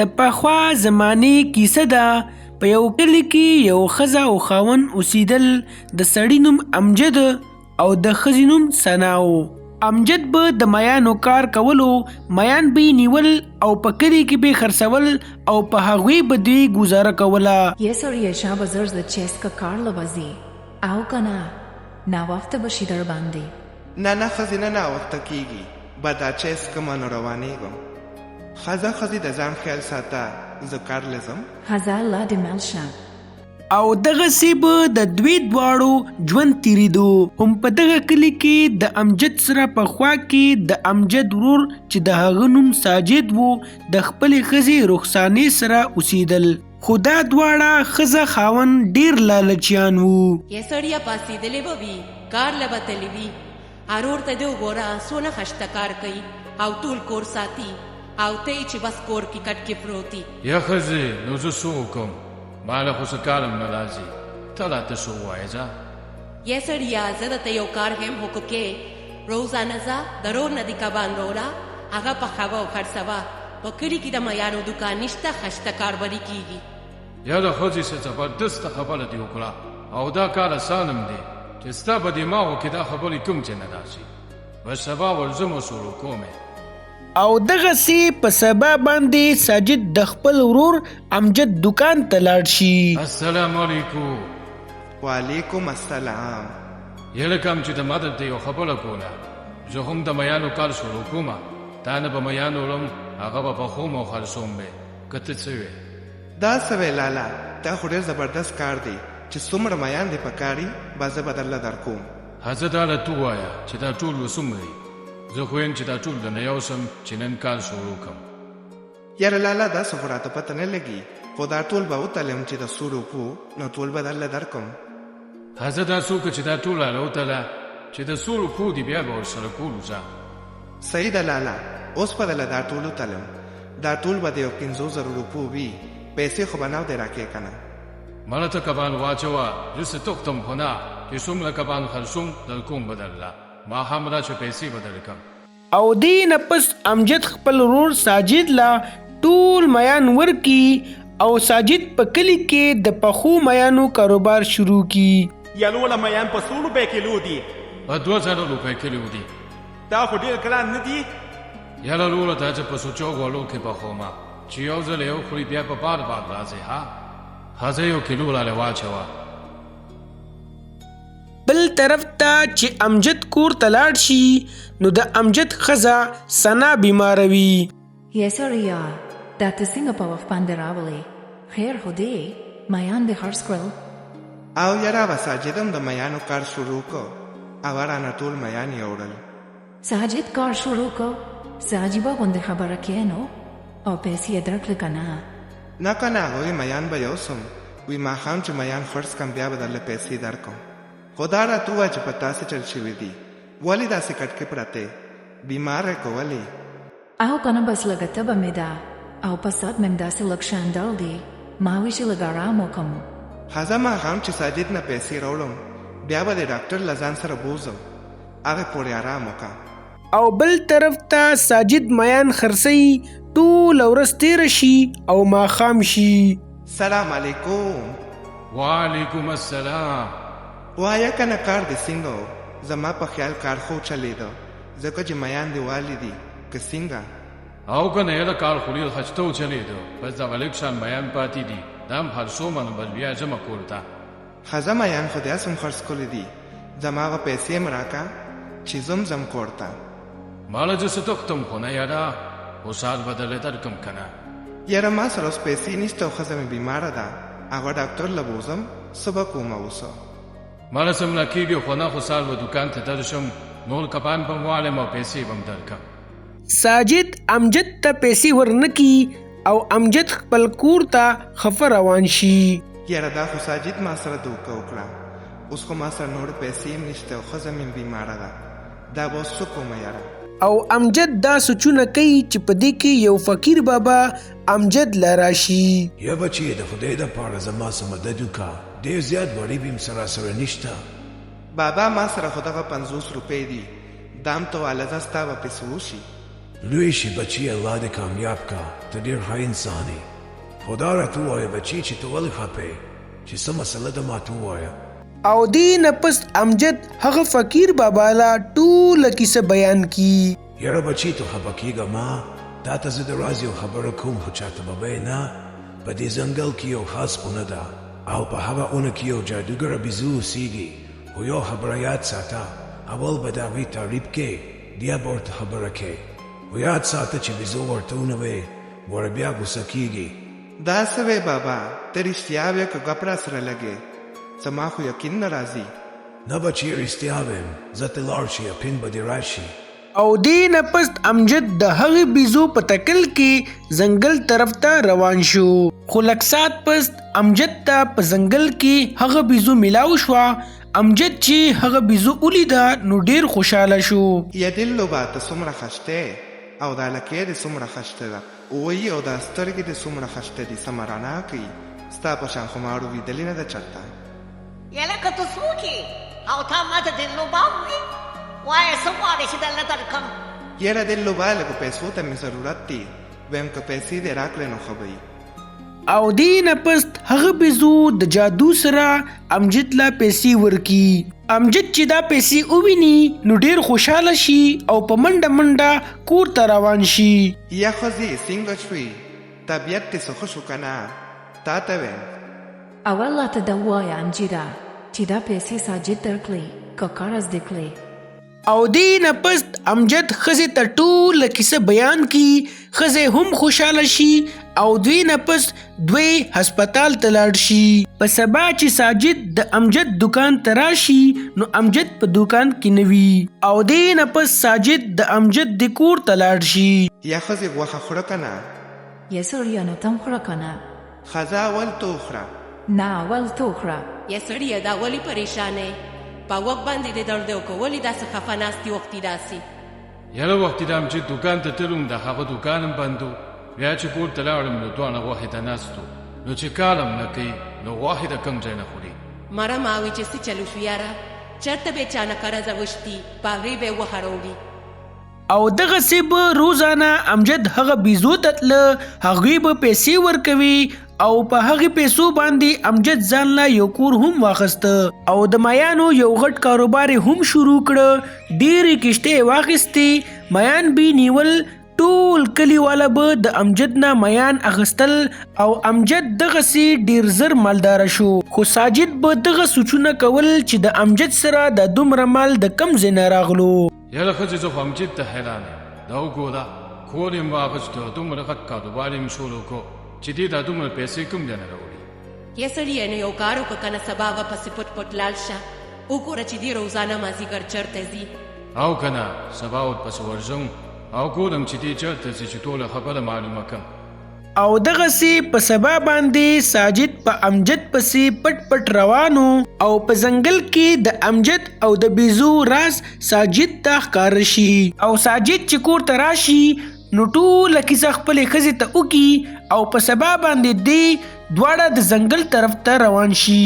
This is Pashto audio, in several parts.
د پخوا زمانې کیسه ده. په یو کلي کې یو ښځه او خاوند اوسېدل. د سړي نوم امجد او د ښځې نوم ثنا و. امجد به د میانو کار کولو، میان به یې نیول او په کلي کې به یې خرڅول او په هغوی به دوی ګوزاره کوله. یه سړیه شابه زر ځه چه څکه کار له به ځې او که نه ناوخته به شي درباندې. نه نه ښځې نه ناوخته کیږي به دا چای څکمه نو روانیږم. ښځه ښځې د ځان خیال ساته زه کار له ځم. ښځه الله دې مل شه. او دغسې به د دوی دواړو ژوند تیریدو. هم په دغه کلي کې د امجد سره په خوا کې د امجد ورور چې د هغه نوم ساجد وو د خپلې ښځې رخسانې سره اوسیدل. خو دا دواړه ښځه خاوند ډیر لالچیان وو. یه سړیه پاڅیدلې به وي کار له به تلې وي. ارور ته دې وګوره څونه خشته کار کوي او ټول کور ساتي او ته یې چې بس کور کې کټ کې پروت یې. یه ښځې نو زه څه وکړم ماله خو څه کار هم نه راځي ته راته څه ووایه ځه. یه سړیه زه درته یو کار ښیم خو که کې روزانه ځه د رور نه دې کبان روړه هغه پخوه او خرڅوه په کلي کې د میانو دوکان نشته خشته کار به دې کیږي. یاره ښځې څه زبردسته خبره دې وکړه او دا کار اسان هم دی چې ستا په دماغو کې دا خبرې کوم ځای نه راځي بس سبا ورځم او شروع کوم یې. او دغسې په سبا باندې ساجد د خپل ورور امجد دوکان ته لاړ شي. السلام علیکم. وعلیکم السلام. یاره کوم چې د ما درته یو خبره کوله زه هم د میانو کار شروع کوم تا نه به میان وړم هغه به پخوم او خرڅوم به که ته څه وې. دا څه وې لالا دا خو ډېر زبردست کار دی چې څومره میان دې پکار وي به زه به درله درکوم. هځه دا راته ووایه چې دا ټول به څومره وي زه خو یم چې دا ټول درنه یوسم چې نن کار شروع کړم. یاره لالا داسې خو راته پته نه لګي خو دا ټول به وتلم چې د څو روپو نو ټول به درله درکوم. هځه دا څوک چې دا ټول راله وتله چې د څو روپو دي بیا به ورسره کولو ځه. صحیح ده لالا اوس به درله دا ټول وتلم دا ټول به د یو پنځو زرو روپو وي پیسې خو به نغدې راکې کنه. مړه ته کبان واچوه زه څه تښتم خو نه چې څومره کبان خرڅوم درکوم به درله ماښام راشه پیسې به درکم. او دې نه پس امجد خپل ورور ساجد له ټول میان ورکي او ساجد په کلي کې د پخو میانو کاروبار شروع کي. یلوله میان په څو روپۍ کیلو دي؟ په 2000 روپۍ کیلو دي. دا خو ډیر ګران نه دي؟ یاره وروره دا چې په سوچو غوړو کې پخومه چې یو ځل یې وخوري بیا به بار بار راځي ها ښځه یو کیلو راله واچوه. بل طرف ته چې امجد کور ته لاړ شي نو د امجد ښځه ثنا بیماره وي. یه سړیه دا ته څنګه په وخت باندې راغلې خیر خو دی میان دې خرڅ کړل؟ او یاره هغه ساجد هم د میانو کار شروع کړ هغه رانه ټول میان یوړل. ساجد کار شروع کړ څه عجیبه غوندې خبره کې نو او پیسې یې درکړې که نه؟ نه کنه هغه وی میان به یوسم وی ماښام چې میان خرڅ کم بیا به درله پیسې درکم خو دا راته ووایه چې په تا څه چل شوي دي ولې داسې کټ کې پرته یې بیماره یې که ولې؟ او کنه بس لږه تبه مې ده او په سر مې هم داسې لږ شان درد دی ما وی چې لږ ارام وکم. ښه ځه ماښام چې ساجد نه پیسې راوړم بیا به دې ډاکټر له ځان سره بوځم هغې پورې ارام وکه. او بل طرف ته ساجد میان خرڅوي ټوله ورځ تیره شي او ماښام شي. سلام علیکم. وعلیکم السلام. وایه کنه کار دې څنګه و؟ زما په خیال کار ښه وچلیده ځکه چې میان دې والي دي که څنګه؟ او کنه یاره کار خو ډیر خشته وچلیده بس دغه لږ شان میان پاتې دي دا هم خرڅومه نو بس بیا ځمه کور ته. ښځه میان خو دې هسې هم خرڅ کړي دي زما هغه پیسې هم راکه چې زه هم ځم کور ته. ماله زه څه تښتم خو نه یاره خو سهار به درله درکم کنه. یاره ما سره اوس پیسې نشته او ښځه مې بیماره ده هغه ډاکټر له بوځم څه به کومه اوس. ماله څومره کیږي خو نه خو سهار به دوکان ته درشم نور کبان به هم والم او پیسې به هم درکم. ساجد امجد ته پیسې ورنکړي او امجد خپل کور ته خفه روان شي. یاره دا خو ساجد ما سره دوکه وکړه اوس خو ما سره نورې پیسې هم نشته او ښځه مې هم بیماره ده دا به اوس څه کومه یاره. او امجد دا سوچونه کوي چې په دې کې یو فقیر بابا امجد له راشي. یا بچیه د خدای دپاره زما څه مدد وکړه ډیر زیات غریب یم څه راسره نشته. بابا ما سره خو دغه 50 روپۍ دي دا هم ته واله ځه ستا به پې څه وشي. لوی شي بچی، الله دې کامیاب کا، ته ډېر ښه انسان یې. خو دا راته ووایه بچی چې ته ولې خپه یې؟ چې څه مسله ده ماته ووایه. او دې نه پس امجد هغه فقیر بابا له ټوله کیسه بیان کی. یاره بچی ته خپه کیږه مه، تاته زه د راز یو خبره کوم خو چاته به وایې نه. په دې ځنګل کې یو خاص اونه ده او په هغه اونه کې یو جادوګره بیزو اوسیږي، خو یو خبره یاد ساته، اول به د هغوی تعریف کې بیا به ورته خبره کې، خو یاد ساته چې بیزو ورته ونه وې ګوره بیا غوسه کیږي. دا څه وې بابا، ته رښتیا وې که ګپ راسره لګې؟ زما خو یقین نه راځي. نه بچیه رښتیا ویم، ځه ته لاړ شې یقین به دې راشي. او دې نه پس امجد د هغې بیزو په تکل کې ځنګل طرف ته روان شو. خو لږ ساعت پس امجد ته په ځنګل کې هغه بیزو ملاو شوه. امجد چې هغه بیزو ولیده نو ډیر خوشحاله شو. یه دلو با ته څومره خشته یې او دا لکۍ دې څومره خشته ده وایي او دا سترګې دې څومره خشته دي سمه رڼا کوي ستا په شان خو ما اړو لیدلې نه ده چرته. یله که ته څوک یې او تا ماته دلربا ووې وایه څه غواړې چې درله درکړم؟ یره دلربا لږو پیسو ته مې ضرورت دی ویم که پیسې دې راکړې نو ښه به وي. او دې نه پس هغه بیزو د جادو سره امجد له پیسې ورکي. امجد چې دا پیسې وویني نو ډیر خوشحاله شي او په منډه منډه کور ته روان شي. یا ښځې څنګه شوې طبیعت دې څه ښه شو که نه تاته ویم. اول راته دا ووایه امجده چې دا پیسې ساجد درکړي که قرض دې کړي؟ او دې نه پس امجد ښځې ته ټوله کیسه بیان کړي، ښځه هم خوشحاله شي او دوی نه پس دوی هسپتال ته لاړ شي. په سبا چې ساجد د امجد دوکان ته راشي نو امجد په دوکان کې نه وي او دې نه پس ساجد د امجد د کور ته لاړ شي. یا ښځې غوښه خوره کنه. یه سړیه نو تم خوره کنه. ښځه اول ته وخوره. نه اول ته وخوره. یه سړیه دا ولې پریشانه یې؟ په وخت باندې دې درد دی او که ولې داسې خفه ناست یې وختي داسې؟ یاره وختي د امجد دوکان ته تلوم د هغه دوکان هم بند و، بیا چې کور ته لاړم نو دواړه غوښې ته ناست وو، نو چې کار هم نه کوي نو غوښې د کوم ځای نه خوري؟ مړه ما وي چې څه چل وشو یاره چرته به چانه قرض غوښتي په هغې به یې غوښه راوړي. او دغسې به روزانه امجد هغه بیزو ته تله، هغوی به پیسې ورکوي او په هغې پیسو باندې امجد ځان له یو کور هم واخسته او د مایانو یو غټ کاروبار یې هم شروع کړ. ډېرې کشتۍ یې واخیستې، مایان به یې نیول، ټول کلي والا به د امجد نه مایان اخیستل او امجد دغسې ډېر زر مالداره شو. خو ساجد به دغه سوچونه کول چې د امجد سره دا دومره مال د کوم ځای نه راغلو. یاره ښځې زه خو امجد ته حیران یم، دا وګوره کور یې هم واخیست او دومره غټ کاروبار یې هم شروع کړو چې دې دا دومره پیسې کوم ځای نه راوړي؟ یه سړیه نو یو کار وکړه کنه سبا به پسې پټ پټ لاړ شه وګوره چې دې روزانه مازیګر چرته ځي. او کنه سبا ورپسې ورځم او ګورم چې دې چرته ځي چې ټوله خبره معلومه کړم. او دغسې په سبا باندې ساجد په امجد پسې پټ پټ روان و او په ځنګل کې د امجد او د بیزو راز ساجد ته ښکاره شي. او ساجد چې کور ته راشي نو ټوله کیسه خپلې ښځې ته وکړي او په سبا باندې دې دواړه د ځنګل طرف ته روان شي.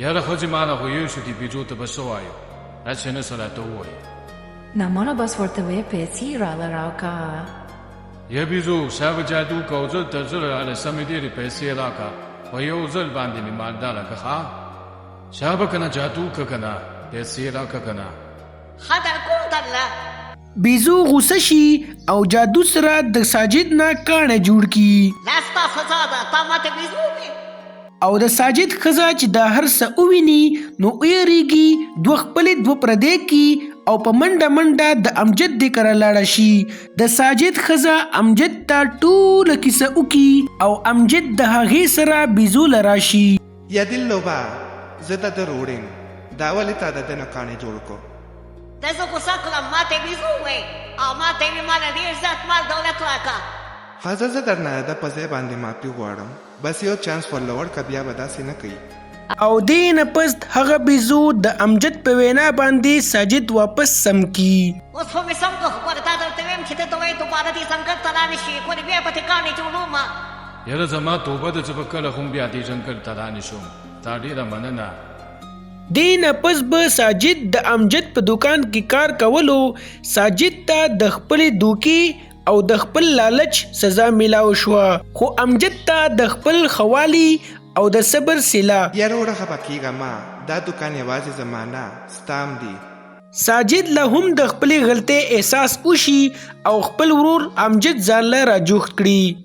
یاره ښځې مانه خو یې شو دې بیزو ته به څه وایو هسې نه څه راته ووایي. نه مړه بس ورته وې پیسې راله راکه. یه بیزو صاحب جادو کو زر تر زر راله سمې ډېرې پیسې راکه په یو ځل باندې مې مالداره که ښه صاحب کنه جادو که کنه پیسې راکه کنه. ښه درکوم درله. بیزو غوسه شي او جادو سره د ساجد نه کاڼی جوړ کړي. دا ستا سزا ده تا ماته بیزو وې. او د ساجد ښځه چې دا هر څه وویني نو ویریږي، دوه خپلې دوه پردی کړي او په منډه منډه د امجد دې کره لاړه شي. د ساجد ښځه امجد ته ټوله کیسه وکړي او امجد د هغې سره بیزو له راشي. یا دلوبه زه د ده ورور یم، دا ولې تا د ده نه کاڼی جوړ کړو؟ ده زه غوسه کړم، ماته یې بیزو وویل او ماته یې وی ماله ډېر زیات مال دولت راکړه. ښځه زه درنه د ده په ځای باندې معافي غواړم. بس یو چانس ورله ورکه بیا به داسې نه کوي. او دې نه پس هغه بیزو د امجد په وینا باندې ساجد واپس سم کی. اوس خو مې سم که خو ګوره دا درته ویم چې ته ته وایې دوباره دې ځنګل ته رانه شي ګورې بیا به ترې کاڼی جوړوم. یاره زما توبه ده زه به کله هم بیا دې ځنګل ته رانه شم تا ډیره مننه. دې نه پس به ساجد د امجد په دوکان کې کار کولو، ساجد ته د خپلې دوکې او د خپل لالچ سزا ملاو شوه، خو امجد ته د خپل ښه والي او د صبر صله. بیا وروره خفه کیږه مه، دا دوکان یوازې زما نه، ستا هم دي. ساجد له هم د خپلې غلطۍ احساس وشي او خپل ورور امجد ځان له راجوخت کړي.